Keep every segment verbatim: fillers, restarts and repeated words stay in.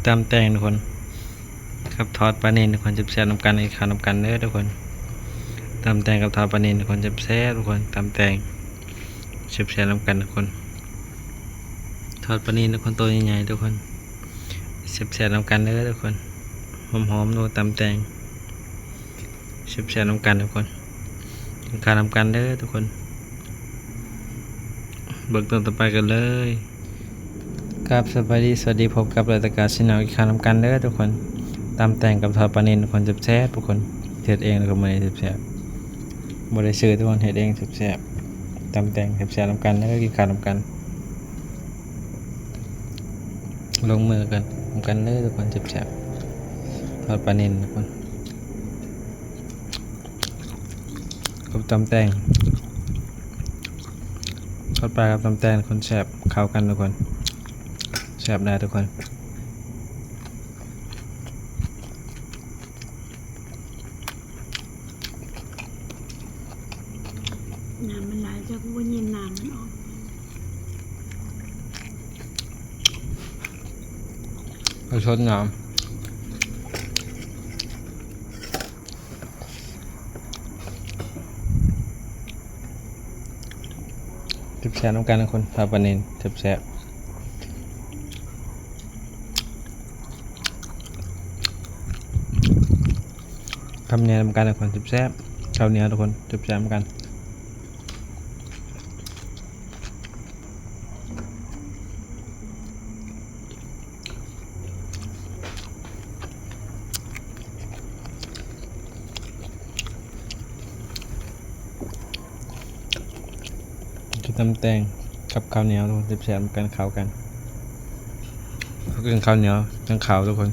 ตำแตงทุกคน กับทอดปลานิลทุกคน แซ่บๆนำกัน กินข้าวนำกันเด้อทุกคน ตำแตงกับทอดปลานิลทุกคน แซ่บๆทุกคน ตำแตง แซ่บๆนำกันทุกคน ทอดปลานิลทุกคน ตัวใหญ่ๆทุกคน แซ่บๆนำกันเด้อทุกคน หอมๆดูตำแตง แซ่บๆนำกันทุกคน กินข้าวนำกันเด้อทุกคน เบิ่งตอนต่อไปกันเลย ครับ สบายดี สวัสดี พบกับรายการ Channel กินข้าวนำกันเด้อทุกคน ตำแตงกับทอดปลานิลทุกคน แซ่บๆทุกคน เฮ็ดเองทุกคน มื้อนี้แซ่บๆ บ่ได้ซื้อทุกคน เฮ็ดเองแซ่บๆ ตำแตงแซ่บๆนำกันเด้อ กินข้าวนำกัน ลงมือกันนำกันเด้อทุกคน แซ่บๆ ทอดปลานิลทุกคน กับตำแตง ทอดปลากับตำแตงทุกคน แซ่บเข้ากันทุกคน แซ่บได้ทุกคน น้ำมันหลาย เจ้าก็บ่ยินน้ำมันออก เอาซดน้ำ แซ่บๆนำกันทุกคน ทอดปลานิลแซ่บๆ คำเหนียวนำกันทุกคน แซ่บๆ ข้าวเหนียวทุกคน แซ่บๆนำกัน กินตำแตงกับข้าวเหนียวทุกคน แซ่บๆนำกัน เข้ากัน กินข้าวเหนียวจั่งเข้าทุกคน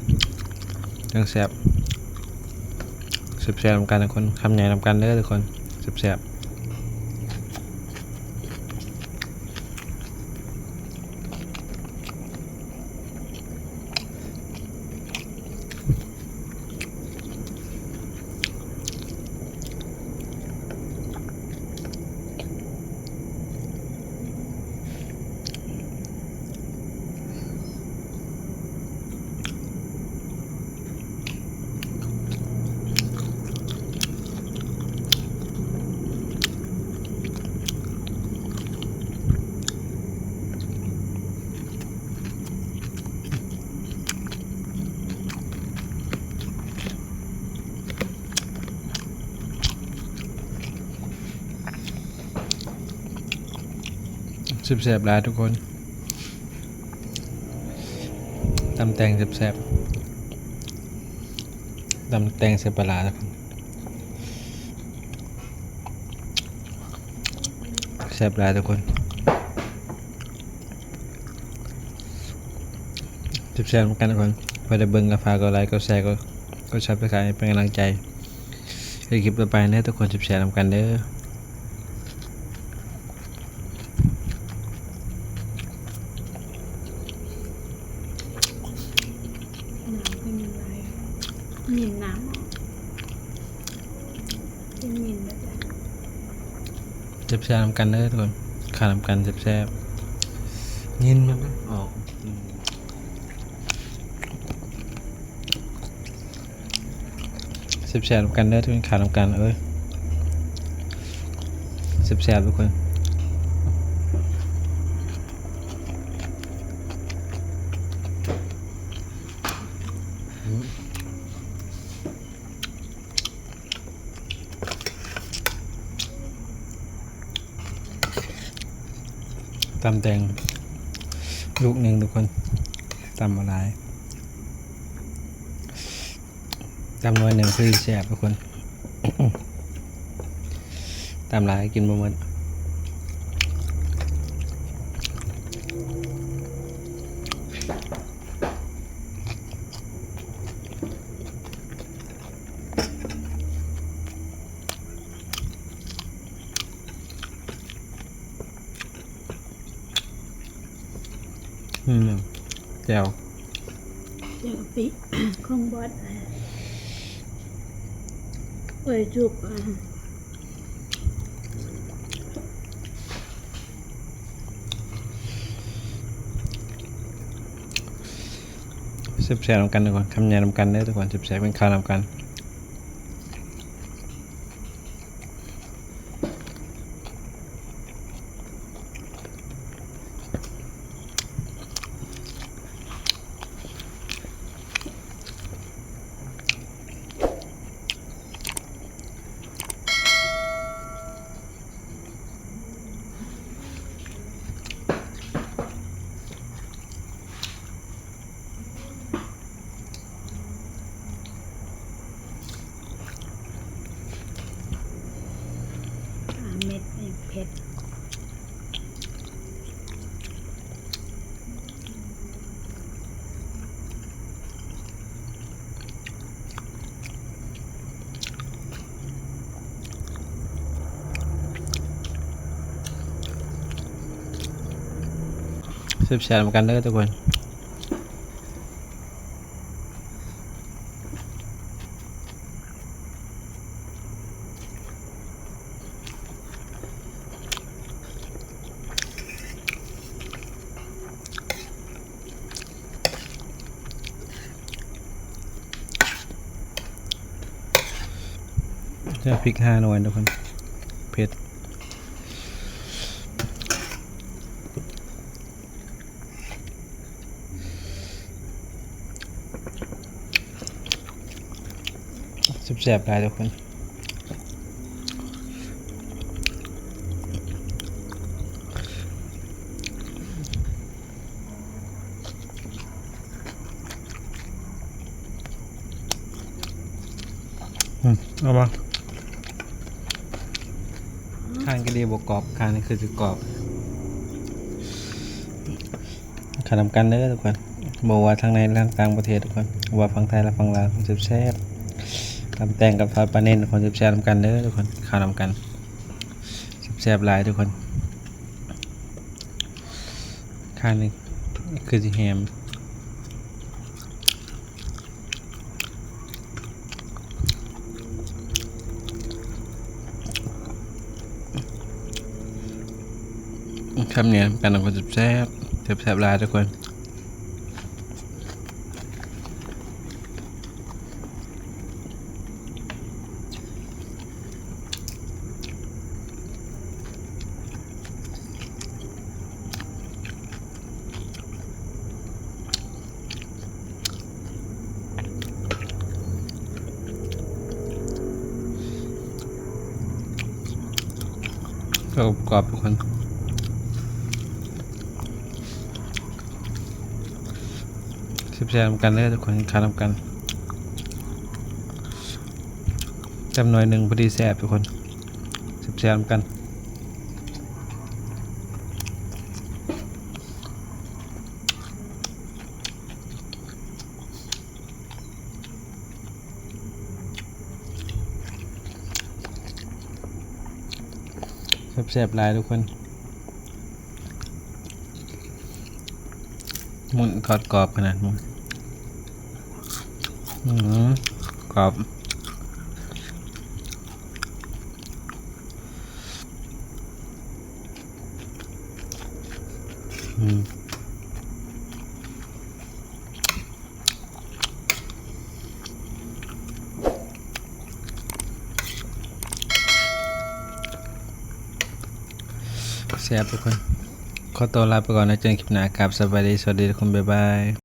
จั่งแซ่บ แซ่บๆนำกันทุกคน คำใหญ่นำกันเด้อทุกคน แซ่บๆ แซ่บๆหลายทุกคน ตำแตงแซ่บๆ ตำแตงใส่ปลาร้าทุกคน แซ่บหลายทุกคน แซ่บๆนำกันทุกคน พอได้เบิ่งก็ฝากกดไลค์ กดแชร์ กด กด Subscribe เป็นกำลังใจให้คลิปต่อไปเด้อทุกคน แซ่บๆนำกันเด้อ น้ำเป็นยังไง หมิ่นน้ำออก เป็นหมิ่นแล้วจ้ะ แซ่บๆนำกันเด้อทุกคน ข้าวนำกันแซ่บๆ ยินมันออก อืม แซ่บๆนำกันเด้อทุกคน ข้าวนำกัน เอ้ย แซ่บๆทุกคน ตำแตงลูกหนึ่งทุกคน ตำบ่หลาย ตำหน่วยหนึ่งคือแซ่บทุกคน ตำหลายกินบ่หมด อืม แจ่ว แจ่วกะปิ ของบอส เอ้ย จุก อ่ะ อืม แซ่บๆนำกันทุกคน คำใหญ่นำกันเด้อทุกคน แซ่บๆกินข้าวนำกัน เม็ดนี่เผ็ด แซ่บๆเหมือนกันเด้อทุกคน จะพริกห้าหน่วยทุกคน เผ็ด แซ่บๆหลายทุกคน อืม เอามา ข้างก็ดีบวกกรอบ ข้างนี่คือจะกรอบ ขนมกันเด้อทุกคน บอกว่าทั้งในและต่างประเทศทุกคน ว่าฝั่งไทยและฝั่งลาวแซ่บๆตำแตงกับทอดปลาเน้นทุกคน แซ่บๆนำกันเด้อทุกคน ข้าวนำกัน แซ่บๆหลายทุกคน ข้างนี่คือสิแฮม คำเหนียวกันก็แซ่บๆ แซ่บๆหลายทุกคน กรอบๆทุกคน แซ่บๆนำกันเด้อทุกคน ข้าวนำกัน จำหน่อยหนึ่งพอดีแซ่บทุกคน แซ่บๆนำกัน แซ่บๆหลายทุกคน หมุนทอดกรอบขนาดหมุน อืม กรอบ อืม แซ่บทุกคน ขอตัวลาไปก่อนนะ เจอกันคลิปหน้าครับ สบายดี สวัสดีทุกคน บ๊ายบาย